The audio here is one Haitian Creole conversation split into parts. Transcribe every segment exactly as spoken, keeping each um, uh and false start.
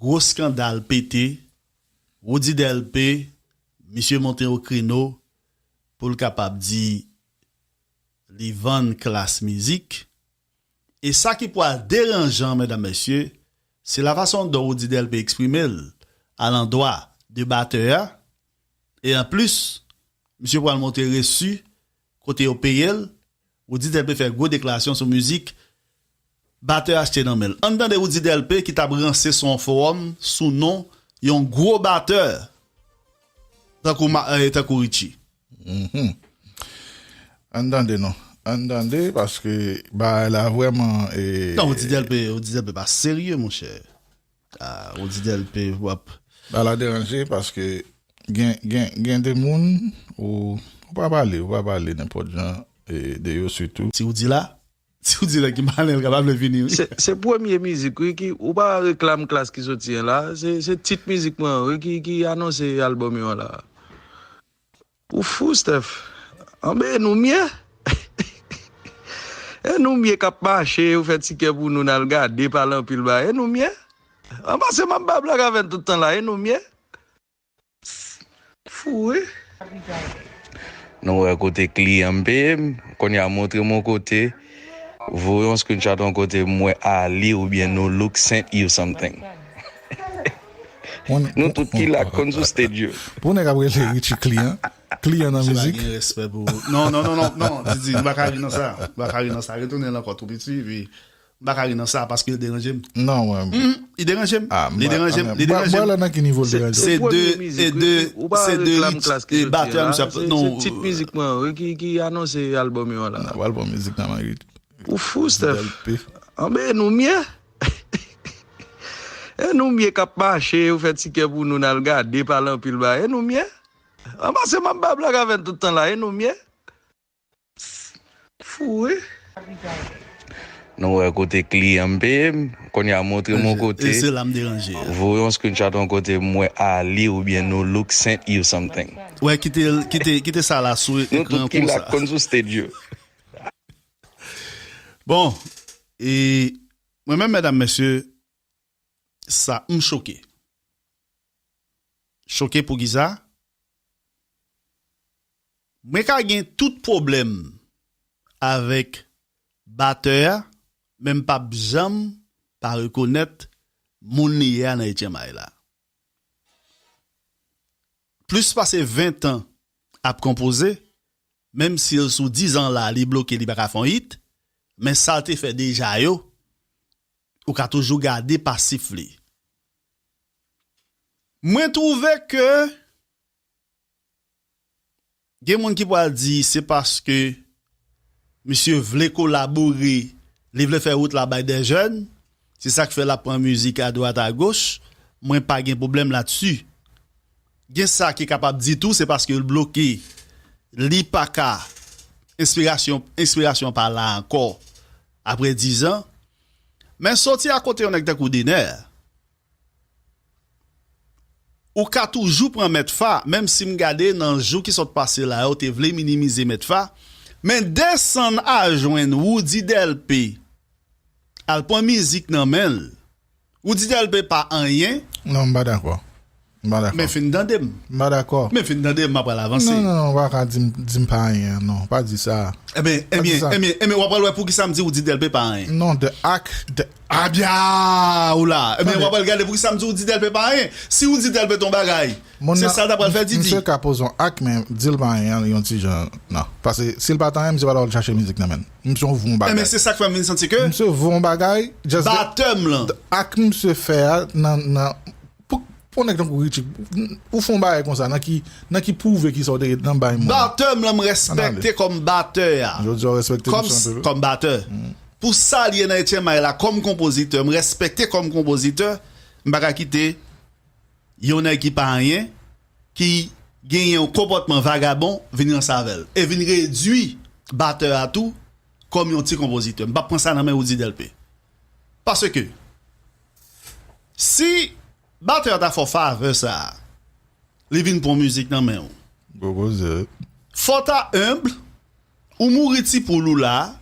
gwo eskandal pete, Roody Delpé, misye monte o kreno pou l kapab di li vann klas mizik. E sa ki pral deranjan, medam, mesye, se lafason dont Roody Delpé eksprime l alandwa de batè a. E anplis, misye pral montre resi kote yo peye l. Roody Delpé fè gwo deklarasyon sou mizik batè achte nan men l. Ann tande Roody Delpé ki t ap ranse sou yon fowòm sou non yon gwo batè tankou, ma- eh, tankou Richie. Ann tande non. Ann tande paske bagay la vrèman. E... Non, Roody Delpé, Roody Delpé pa serye, monchè. Ah, Roody Delpé, w ap. Bagay la deranje paske gen, gen, gen de moun ou, ou pa pale, ou pa pale nenpòt jan e, de yo sitou. Ti Roody la, Ti Roody la ki malen, l ka pa vle vini, wi. Se, se premye mizik, wi, ki, ou pa reklam klas ki soti an la. Se, se tit mizik mwen, wi, ki, ki anonse albòm yo an la. Ou fou, Steph. Anben, e nou m ye. E nou m ye k ap mache, ou fè tikè pou nou, n al gade, pale anpil bagay. E nou m ye. An pase, m ap bay blag avè n tout tan la. E nou m ye. Fou, wi. Nou wè kote kliyan m peye m, kounye a montre m yon kote, voye yon screenshot yon kote m wè Ali oubyen No Look sent you something. Nou tout ki la k konn sou stage yo. Pou nèg ap rele Richie kliyan, kliyan nan mizik. Gen respè pou ou. Non, non, non, non, non, Didi, nou pa ka ri nan sa. Nou pa ka ri nan sa. Retounen l ankò tou piti, epi M pa ka ri nan sa paske l deranje m. Non, mwen. Li deranje m. Li deranje m. Li deranje m. Bwè la nan ki nivo l deranje w? Se de, e de, se de rit, e batè misye ap. Non. Se tit mizik mwen an, wi, ki, ki anonse albòm yo an la. Nan pral bon mizik nan men rit. Ou fou, Steph. Anben, e nou m ye. E nou m ye k ap mache, ou fè tikè pou nou, n al gade, pale anpil bagay. E nou m ye. An pase, m ap bay blag avè n tout tan la. E nou m ye. Fou wi. Nou wè kote kliyan m peye m, kounye a montre m yon kote. Voye yon screenshot yon kote m wè Ali oubyen No Look sent you something. Wè kite kite kite sa la sou ekran pou sa. Nou tout ki la k konn sou stage yo. Bon, e mwen menm medam mesye, sa m choke. Choke poukisa? Mwen ka gen tout pwoblèm avèk batè a, men m p ap janm pa rekonèt moun li ye a nan H M I la. Plis pase ven tan ap konpoze, menm si l sou dizan la li bloke li pa ka fè yon hit, men sa l te fè deja yo, ou ka toujou gade pasif li. Mwen twouve ke gen moun ki pral di se paske misye vle kolabore, li vle fè wout la bay dè jèn, se sa k fè l ap pran mizik adwat agoch, mwen pa gen pwoblèm ladsi. Gen sa ki kapab di tou se paske l bloke, li pa ka, enspirasyon enspirasyon pa la ankò apre dizan. Men soti a kote yon nèg tankou Dener, ou ka toujou pran Mèt Fa, menm si m gade nan jou ki sot pase la yo te vle minimize Mèt Fa, men desann a jwenn Roody Delpé al pran mizik nan men l. Roody Delpé pa anyen. Non, m pa dakò. M pa dakò. Men fin tande m. M pa dakò. Men fin tande m, m ap pral avanse. Non, non, non, ou pa ka di m, di m pa anyen, non. Pa di sa. Ebyen, ebyen, ebyen, ebyen, w ap pral wè poukisa m di Roody Delpé pa anyen. Non, the act, the act. Abya! Ou la. Ebyen, w ap pral gade poukisa m di Roody Delpé pa anyen. Si Roody Delpé t on bagay, se sa l ta pral fè Didi. Misye ka poze yon act, men di l pa anyen, yon ti jan, non. Paske si l pa t anyen, misye pa t ap al chache mizik nan men l. Misye on von bagay. Ebyen, se sa k fè m vin santi ke. Misye von bagay, just. Batè m lan. Ak misye fè a nan, nan, pou, pou nèg tankou Richie, ou fon bagay konsa, nan ki, nan ki pwouve ki sa w te nan bay moun. Batè m lan m respekte kòm batè a. Jodi a w respekte misye anpil. Kòm batè. Pou sa l ye nan H M I la kòm konpozitè, m respekte kòm konpozitè, m pa ka kite yon nèg ki pa anyen, ki genyen yon konpòtman vagabon, vin ranse avè l. E vin redui batè a tou kòm yon ti konpozitè. M p ap pran sa nan men Roody Delpé. Paske, si batè a ta fè w favè sa a, li vin pran mizik nan men w. Gwo koze. Fò w ta enb, ou mouri ti poul ou la,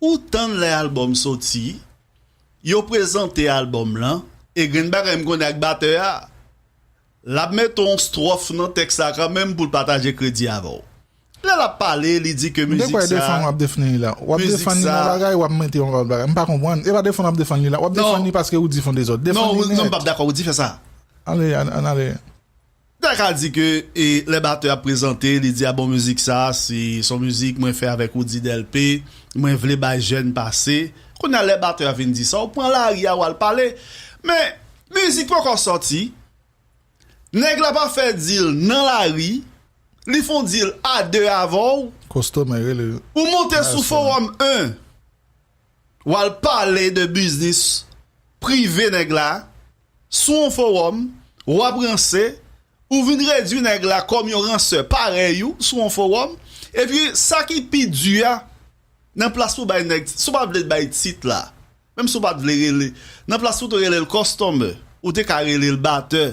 ou tann lè albòm soti, yo prezante albòm lan, E grenn bagay m konnen ak batè a, l ap mete yon stwòf nan tèks la kanmenm pou l pataje kredi avè w. Lè l ap pale, li di ke mizik sa. De kwa defann w ap defann li la? W ap defann li nan bagay, w ap mete yon lòt bagay. M pa konprann. E pa defann w ap defann li la. W ap defann li paske ou di fon dezòd. Defann li nèt. Non, m p ap dakò, ou di fè sa. Ale, ann ale. Sa ka di ke e, lè batè ap prezante, li di a bon mizik sa, se se yon mizik mwen fè avèk Roody Delpé, mwen vle bay jèn pase. Kounye a lè batè a vin di sa, ou pran lari a w al pale. Men, mizik poko sòti, nèg la pa fè dil nan lari, li fon dil a de avè w. Kostomè rele. Ou monte sou fowòm en, w al pale de biznis prive nèg la, sou yon fowòm, w ap ranse, ou vin redui nèg la kòm yon ransè parèy ou sou yon fowòm, epi sa ki pi di a, nan plas pou bay nèg, si w pa vle bay tit la, menm si w pa t vle rele, nan plas pou te rele l kòstòmè, ou te ka rele l batè,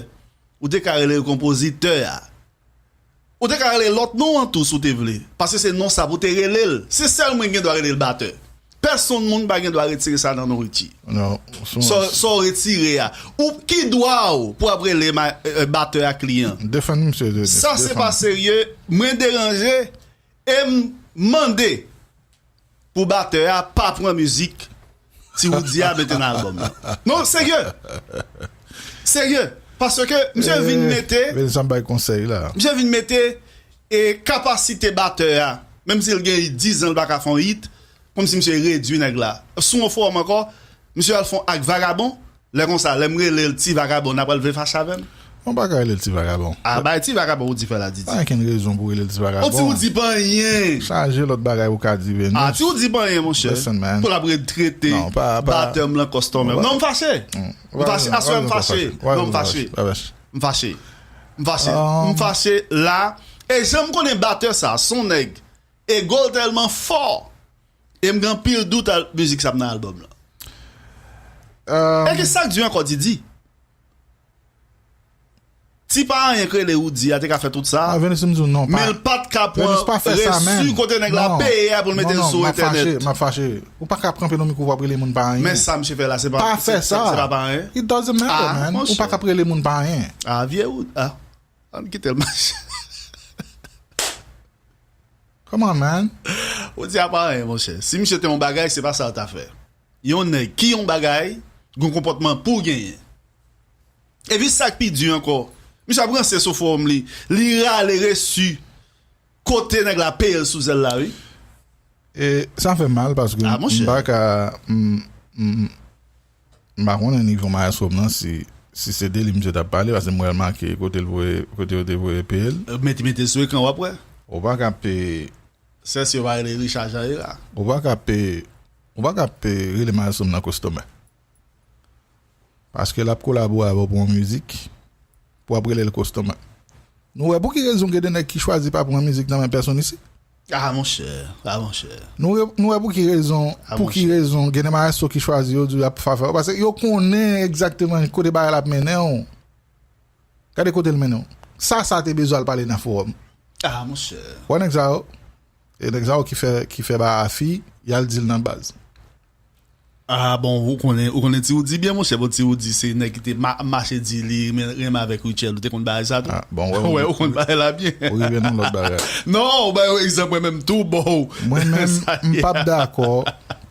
ou te ka rele l konpozitè a. Ou te ka rele lòt non an tou si w te vle. Paske se non sa pou te rele l. Se sèl mwen ki gen dwa rele l batè. Pèsonn moun pa gen dwa retire sa nan non Richie. Non. Sa w retire a. Ou ki dwa w pou ap rele batè a kliyan? Defann misye. Sa se pa serye. Mwen deranje e m mande pou batè a pa pran mizik Ti Roody a mete nan albòm nan. Non, serye. Serye. Paske misye vin mete. Men sa m bay konsèy la. Misye vin mete e kapasite batè a. Menm si l gen dis zan l pa ka fè yon hit, kòmsi misye redui nèg la. Sou yon fowòm ankò, misye al fè yon ak vagabon. Lè konsa, lè m rele l ti vagabon, n ap al vle fache avè m? Ou pa ka rele l ti vagabon. A, bay ti vagabon ou di fè la, Didi. Pa gen okenn rezon pou rele l ti vagabon. Ti Roody pa anyen. Chaje lòt bagay ou ka di Venus. A, Ti Roody pa anyen, monchè. Listen, man. Pou l ap ret trete batè m lan kòstòmè m. Non, m fache. M fache. Aswè m fache. Non, m fache. M fache. M fache. M fache la. E jan m konnen batè sa, se yon nèg ego l tèlman fò. E m gen anpil dout a mizik sa ap nan albòm lan. E ki sa k di ankò, Didi? Ti pa anyen k rele Roody a te ka fè tout sa. Men l pa t ka pran resi kote nèg la peye a pou l mete l sou entènèt. M ap fache. Ou pa ka pran peno mikwo w ap rele moun pa anyen. Men sa misye fè la, se pa, se pa pa anyen. It doesn't matter, man. Ou pa ka rele moun pa anyen. A, vye Roody. A, ann kite l mache. Come on, man. Ou di a pa anyen, monchè. Si misye te yon bagay, se pa sa l ta fè. Yon nèg ki yon bagay, gen yon konpòtman pou w genyen. Epi sa k pi di ankò, misye ap ranse sou fowòm li, li rale resi kote nèg la peye l sou zèl la, wi. E sa fè m mal paske m pa ka, m, m, m pa konnen nivo mayestwo m nan, si, si se de li misye t ap pale, paske m wè l make kote l voye, kote yo te voye peye l. Mete, mete l sou ekran, w ap wè. Ou pa ka pe. Sèsi yo pa rele Richard Jean Hera. Ou pa ka pe, ou pa ka pe rele mayestwo m nan kòstòmè. Paske l ap kolabore avè w pou yon mizik, pou w ap rele l kòstòmè. Nou wè pou ki rezon gen de nèg ki chwazi pa pran mizik nan men pèsonn isi? A, monchè, a, monchè. Nou wè, nou wè pou ki rezon, pou ki rezon gen de mayestwo ki chwazi yo di y ap favè w, paske yo konnen egzakteman kote bagay la ap mennen w. Gade kote l mennen w. Sa, sa te bezwen al pale nan fowòm. A, monchè. Wè nèg sa yo? E nèg sa yo ki fè, ki fè bagay a fi, y al di l nan baz. A, bon, ou konnen, ou konnen Ti Roody byen, monchè. Bon, Ti Roody se nèg ki te ma-, mache di li renmen, renmen avèk Rutshelle. Ou te konn bagay sa tou? A, bon, wè, ou konn bagay la byen. Ou rive nan lòt bagay. Non, ou bay yon egzanp, mwen menm tou, bon. Mwen menm, m p ap dakò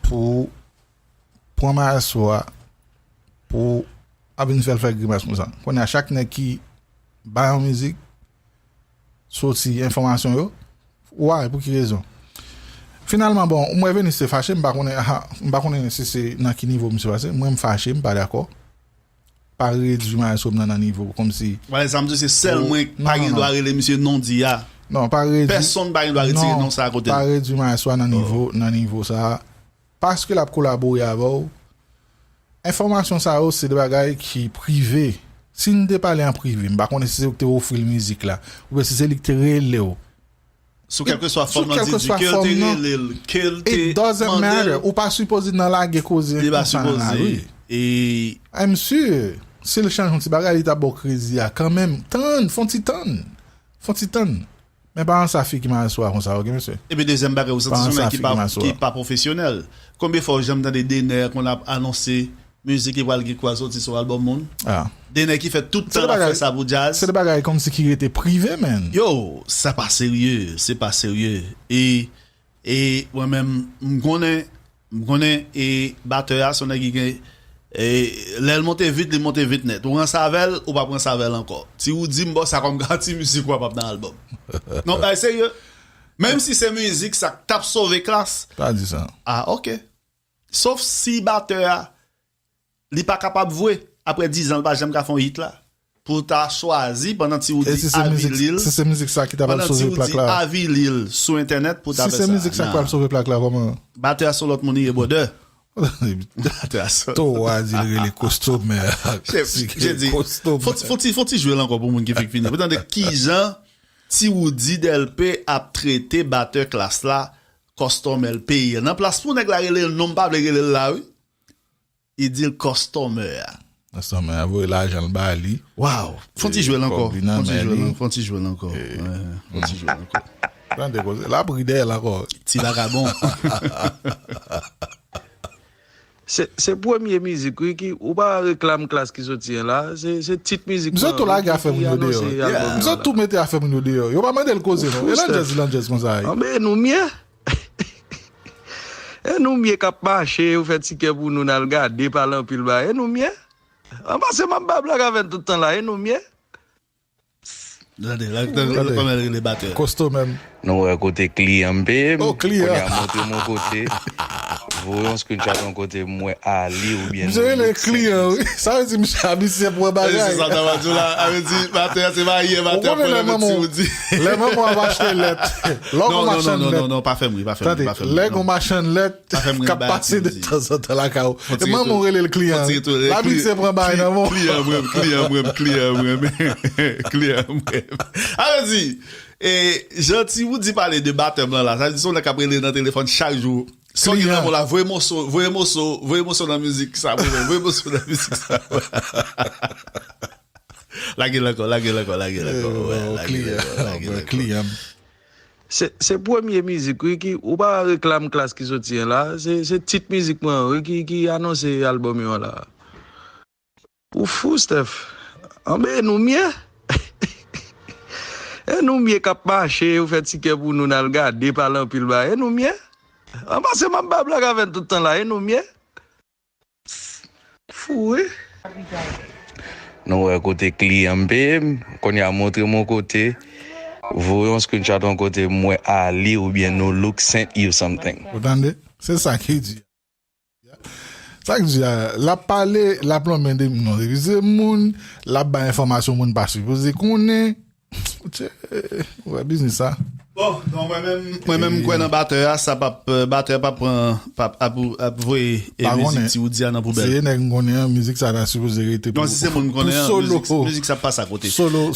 pou pran mayestwo a pou ap vin fè l fè grimas konsa. Kounye a, chak nèg ki bay yon mizik, soti enfòmasyon yo, why, pou ki rezon? Finalman, bon, m wè Venus te fache, m pa konnen, ah, m pa konnen si se nan ki nivo misye pase. Mwen, m fache, m pa dakò. Pa redui mayestwo m nan nan nivo, kòmsi. Wè, sa m di se sèl mwen k pa gen dwa rele misye non di a. Non, pa redui. Pèsonn pa gen dwa retire non sa a kote l. Non, pa redui mayestwo a nan nivo, nan nivo sa a. Paske l ap kolabore avè w. Enfòmasyon sa yo, se de bagay ki prive. Si n te pale an prive, m pa konnen si se ou ki te ofri l mizik la, oubyen si se li ki te rele w. Sou kèlkeswa fòm nan, Didi, ke l te rele l, ke l te mande l. It doesn't matter. Ou pa sipoze nan lage koze konsa nan lari. E I'm sure, si l chanje yon ti bagay, li ta ba w kredi a kanmenm. Tann, fè yon ti tann. Fè yon ti tann. Men pa ranse a fi ki mayestwo a konsa, oke, mesye? Epi dezyèm bagay, ou santi se yon nèg ki pa, ki pa pwofesyonèl. Konbyen fwa ou janm tande Dener konn ap anonse mizik ki pral gen kwa soti sou albòm moun. Ah. De nèg ki fè tout tan la fè sa pou djaz. Se de bagay kòmsi ki rete prive, man. Yo, sa pa serye, se pa serye. E, e mwen menm, m konnen, m konnen, e batè a, se yon nèg ki gen, e lè l monte vit, li monte vit nèt. Ou ranse avè l, ou pa p ranse avè l ankò. Ti Woody, m ba w sa kòm garanti, mizik ou a p ap nan albòm. Non, bay serye. Menm si se mizik sa k t ap sove Klass. Pa di sa. Ah, ok. Sof si batè a, li pa kapab vwe, apre diz an, li pa janm ka fè yon hit la. Pou ta chwazi, pandan Ti Woody avili l, si se mizik sa ki ta pral sove Plak la, avili l sou entènèt pou ta fè sa. Si se mizik sa ki pral sove Plak la, kòman? Batè a se yon lòt moun li ye, brother. Batè a se... To a di l rele Kostomè. Fon ti, fon ti jwe l ankò pou moun ki fèk fini. Pou tande kijan Ti Woody Delpe ap trete batè Klass la, Kostomè l peye. Nan plas pou nèg la rele l non, m pa vle rele l la, wi. Li di l kòstomè a. Kòstomè a voye lajan l ba li. Waw. Fon ti jwe l ankò. Fon ti jwe l ankò. Fon ti jwe l ankò. Tande koze. L ap ri dèyè l ankò. Ti vagabon. Se, se premye mizik, wi, ki, ou pa reklam Klass ki soti an la. Se, se tit mizik. Misye tou lage afè moun yo deyò. Misye tou mete afè moun yo deyò. Yo pa mande l koze, non. E landjèz, landjèz konsa. Anben, nou mye. E nou mye k ap mache, ou fè ti kè pou nou, n al gade, pale anpil bagay. E nou mye. An pase m ap bay blag avè n tout tan la, e nou mye. Tande, la, tande kòman l rele batè. Kosto menm. Nou wè kote kliyan m peye m. Oh, kliyan. Kounye a montre m yon kote. Voye yon screenshot yon kote m wè Ali oubyen... Misye rele kliyan, wi. Sa vle di misye abitye pran bagay. Se sa m ta pral di w la. A vle di batè a se maryè batè a pran nan men Ti Woody. Lè manman w ap achte lèt. Lè w gon machann lèt. Non, non, non, non, pa fè m ri, pa fè m ri, pa fè m ri. Lè gon machann lèt k ap pase de tanzantan lakay ou. E manman w rele l kliyan. L abitye pran bagay nan men w. Kliyan mwen, kliyan mwen, kliyan mwen. Kliyan mwen. A vle di, e, jan Ti Woody pale de batè blan la, sa vle di se yon nèg k ap rele nan telefòn chak jou. Sa w gen nan men w la, voye moso, voye moso, voye moso nan mizik sa pou mwen, voye moso nan mizik sa pou mwen. Lage l ankò, lage l ankò, lage l ankò. Wè, lage l ankò, lage l ankò. Se, se premye mizik, wi, ki, ou pa reklam Klass ki soti an la. Se, se tit mizik mwen an, wi, ki, ki anonse albòm yo an la. Ou fou, Steph. Anben, e nou mye. E nou mye k ap mache, ou fè ti kè pou nou, n al gade, pale anpil bagay. E nou mye. An pase m ap bay blag avè n tout tan la, e nou mye. Fou, wi. Nou wè kote kliyan m peye m, kounye a montre m yon kote, voye yon screenshot yon kote m wè Ali oubyen No Look sent you something. Ou tande? Se sa ki di. Sa k di a, l ap pale, l ap lonmen de non revize moun, l ap bay enfòmasyon moun pa sipoze konnen. Ou wè biznis sa. Bon, non, mwen menm, mwen menm m kwè nan batè a, sa p ap, batè a p ap pran, p ap, ap, ap voye, e, mizik Ti Woody a nan poubèl. Se nèg m konnen an, mizik sa ta sipoze rete pou solo. Non, si se moun m konnen an, mizik, mizik sa pase akote. Solo.